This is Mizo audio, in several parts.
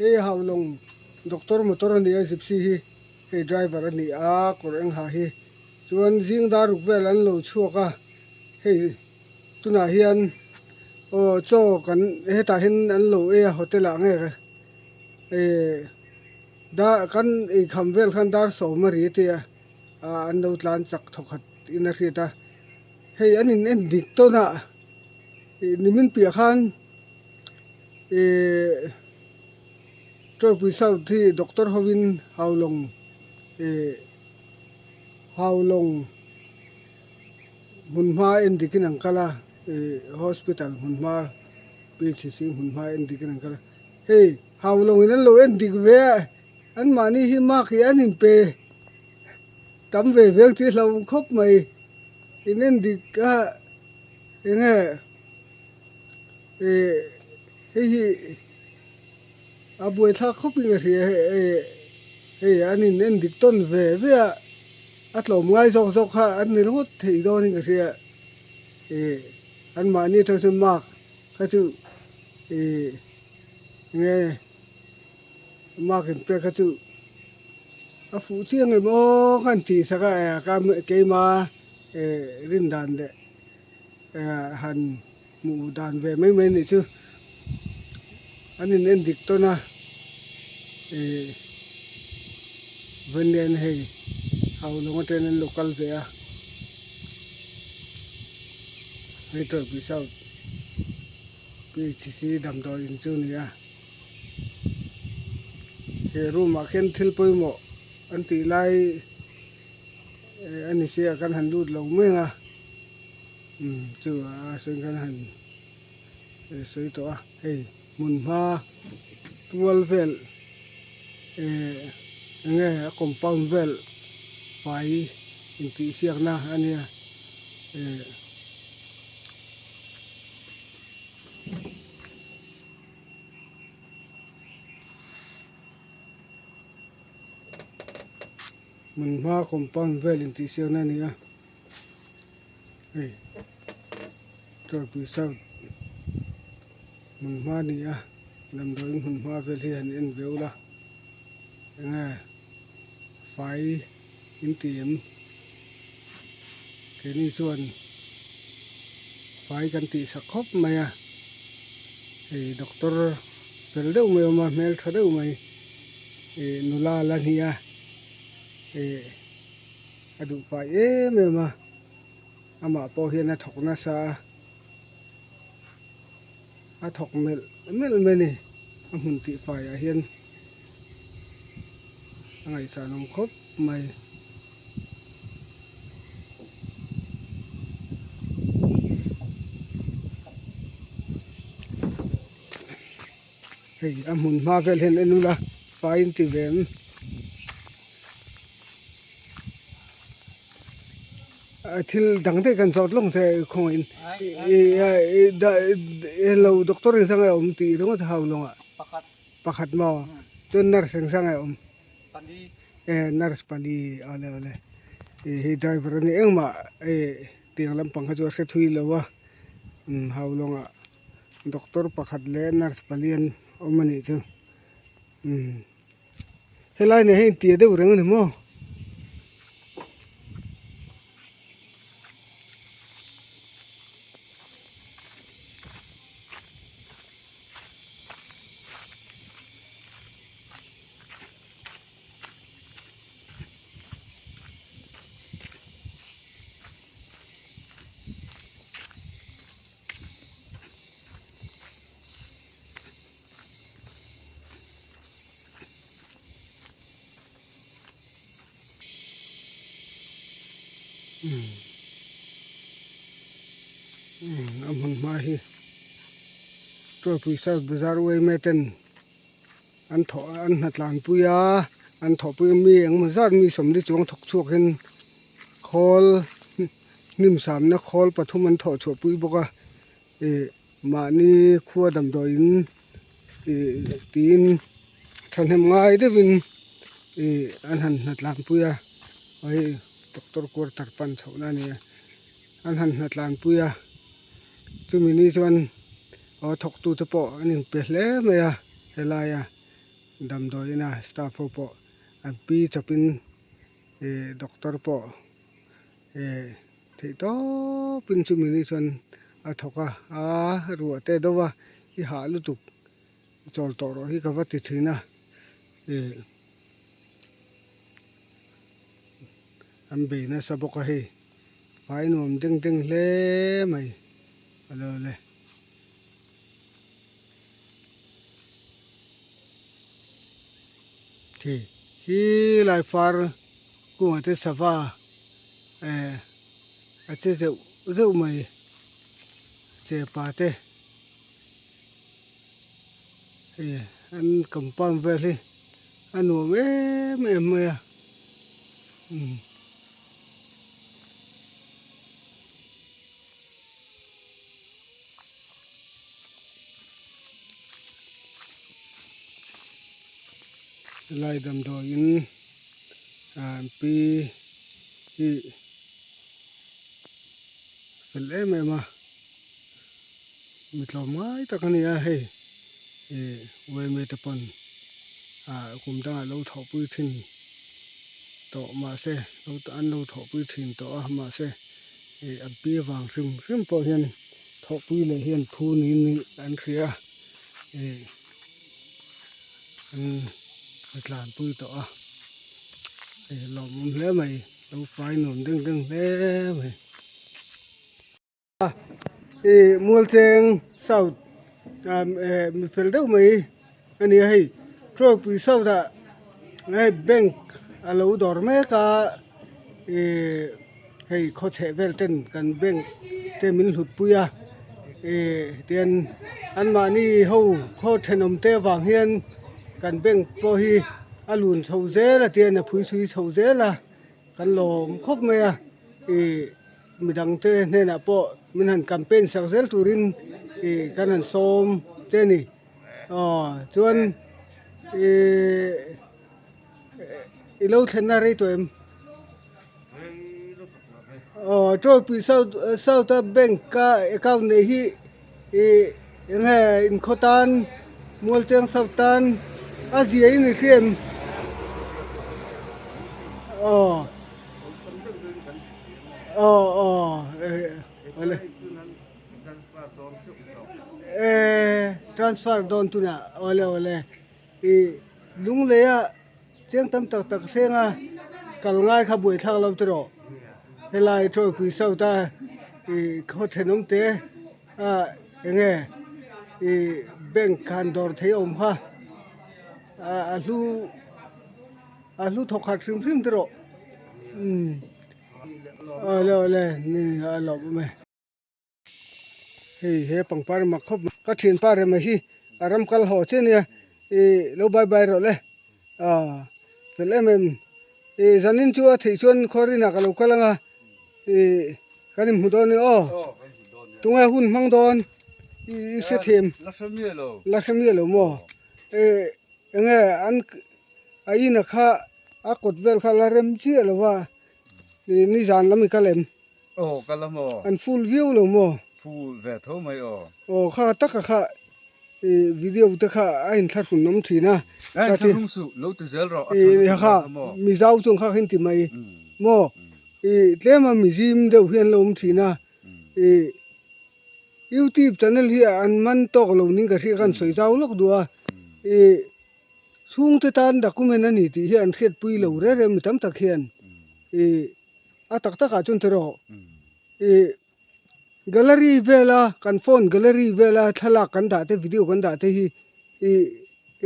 Hei Haulawng doctor motor a ni a gypsy hi hei driver a ni a kawr eng ha hi chuan zing dar ruk vel an lo chhuak a hei tunah hian aw chaw kan hetah hian an lo ei a hotel ah nge eh dar kan eikham vel khan dar sawm a ri a tia ah an lo tlan chak thawkhat in a hriat a hei an in en dik tawn a ih nimin piah khan ih Tawipui South hi doctor hovin Haulawng ih Haulawng hmun hma en dikin an kal a ih hospital hmun hma PHC hmun hma en dikin an kal a hei Haulawng in an lo en dik ve a an mahni hi mark hi an inpe tam ve veng tih hlauh khawp mai in en dik a eng nge ih hei hi a buaithlak khawp in ka hria hei hei an in en dik tawn ve ve a a tlawm ngai zawk zawk kha an ni ringawt thei dawn in ka hria ih an mahni atang chuan mark kha chu ih enge mark in pek kha chu a fuh chiang em aw ka han tih sak a keima eh rin dan leh eh han hmuh dan ve mai mai anih chu an in en dik tawn a eh vawiin hei Haulawng atangin an lo kal ve a hei Tawipui South PHC damdawi in chu a ni a he room ah khian thil pawimawh an tih lai eh a ni sia kan han lut lo mai ang a umm chu a sawi kan han sawi tawh a hei hmun hma tual vel eh eng nge a compound vel fai intihsiakna a nia eh. Hmun hma compound vel intihsiakna a ni a hei Tawipui South hmun hma a ni a damdawiin hmun hma vel hi han en ve ula enge fai inti em keini chuan fai kan tih sak khawp mai a hei doctor fel deuh mai a awm a hmeltha deuh mai ih nula la ni a ih a duh fai em em a amah pawh hian a thawk nasa a a thawk melh melh mai a ni a hmun tih faiah hian a ngaihsan awm khawp mai. Hei a hmun hma vel hian en ula fai in ti ve em. Thil dang daih kan zawt lawng che khawngaih in lo doctor in sang a awm tih ringawt hau lawngah pakhat maw chuan nurse eng sang a awm nurse pali awle awle hei driver a ni engmah tiang lampang kha chu a hre thui lo a hau lawngah. Doctor pakhat leh nurse pali an awm a nih chu umm helai nen hian intia deuh reng a ni maw. A hmun hma hi Tualpui South Bazar uaime ten an thawh an hnatlan pui a an thawhpui a mi engemaw zat mi sawmli chuang thawk chhuak in khawl hnim samna khawl pathum an thawh chhuah pui bawk a ih mahni khua damdawi in ih tiin thahnem ngai deuhin ih an han hnatlan pui a hei doctor quarter pan chhoh na a ni a an han hnatlan pui a chumi ni chuan aw thawk tute pawh an inpe hle mai a helaia. Damdawiin a staff ho pawh an pi chawpin ih doctor pawh ih theih tawpin chumi ni chuan a thawk a aa ruah te deuh a i hah lutuk chawl tawh rawh hi ka va ti thin a ih an bei nasa bawk a hei fai nuam deng deng hle mai a lo le. Khi khi lai far kungah te sava eh a che zeuh zeuh mai chepa te hei an compound vel hi a nuam em em mai a umm. Helai damdawiin ah pi hi fel em em a mi tlawm ngai tak a ni a hei ih uaime te pawn ah kum dangah lo thawhpui thin tawh mahse an lo thawhpui thin tawh a mahse. Ih an pi vang hrim hrim pawh hian thawhpui leh hian phu niin an hria a ih an tlanpui tawh a hei lawmawm hle mai lo fai nuam deng deng hle mai. Ih Mualcheng South mi fel deuh mai a ni a hei Trawlpui South ah hei bank a lo dawr mek a ih hei khawchheh vel ten kan bank te min hlut pui a ih tian anmahni ho khaw thenawm te avang hian kan bank pawh hi a lun chho zel a tian a phui chhui chho zel a kan lawm khawp mai a ih. Midangte hnenah pawh min han campaign sak zel turin ih kan han sawm che a ni. Aw chuan ih i lo thlenna rei tawh em? Aw Trawlpui South South a bank a account neih hi ih eng nge inkhaw tan Mualcheng South tan a zia in i hria em? Aw. Aw aw awle eh transfer dawn tunah awle awle ih lunglei a chiang tam tak tak seng a kal ngai kha buai thlak lo tawh helai tawipui south a ih khaw thenawm te a eng nge ih bank khan dawr thei a awm kha a hlu. A hlu thawk khat hrim hrim te rawh umm awle awle ni a lawm awm e. Hei he pangpar mak khawp mai ka thianpa rema hi a ram kal haw che nia ih lo bye bye rawh le ah fel em em ih zanin chu a theih chuan khuarinah ka lo kal anga ih kan inhmu dawn nia aw tunge hun hmang dawn i hrethiam la hre miah lo maw ih enge an. A ina kha a kawt vel kha la rem chiah lo va, ih nizan lam i kal em? Aw kal a maw? An full viau lo maw? Full ve tho mai aw. Aw kha taka kha ih video te kha a inthlahrun awm thin a. A inthlahrung suh, lo ti zel rawh, a tha lutuk kha maw? Mizo chuan kha khin ti mai maw? Ih tlem a mizim deuh hi an lo awm thin a, ih youtube channel hi an man tawk lo ning ka hria khan sawi zau lawk duh a, ih. Chhungte tan document a ni tih hi an hriatpui lo reng reng mi tam tak hian ih a tak takah chuan tiraw ih gallery vela kan phone gallery vela thlalak kan dah te video kan dah te hi ih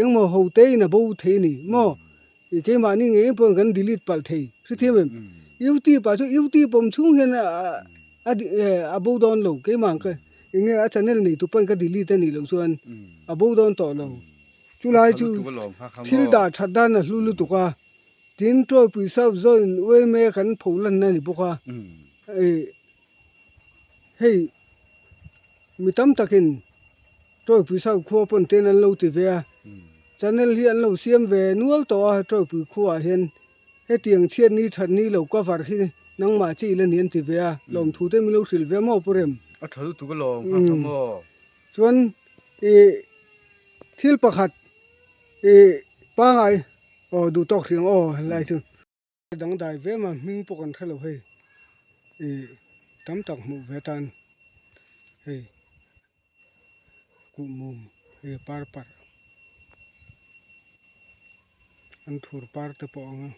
engmaw ho te in a bo thei a ni maw ih keimahni ngei pawhin kan delete palh thei hrethiam em youtube ah chuan youtube awm chhung hian a bo dawn lo keimah ka eng nge a channel nei tu pawn ka delete a nih loh chuan a bo dawn tawh lo. Chulai chu thil dah that dan a hlu lutuk a, tin Tawipui South Zone UMA kan pho lanna a ni bawk a, ih hei mi tam takin Tawipui South khua pawn ten an lo ti ve a, channel hi an lo siam ve nual tawh a Tawipui khuaah hian hetiang chhiat ni that ni lo cover hi nangmah chi ila ni an ti ve a, lawmthu te min lo hrilh ve maw Pu Rem? A tha lutuk alawm kha kha maw? Chuan ih. Thil pakhat ih Pangai aw duh tawk hrih ang aw helai chu. Dangdai ve ma hming pawh kan hrelo hei ih tam tak hmuh ve atan hei kuhmum hei a par parh an thur par te pawh a ang a.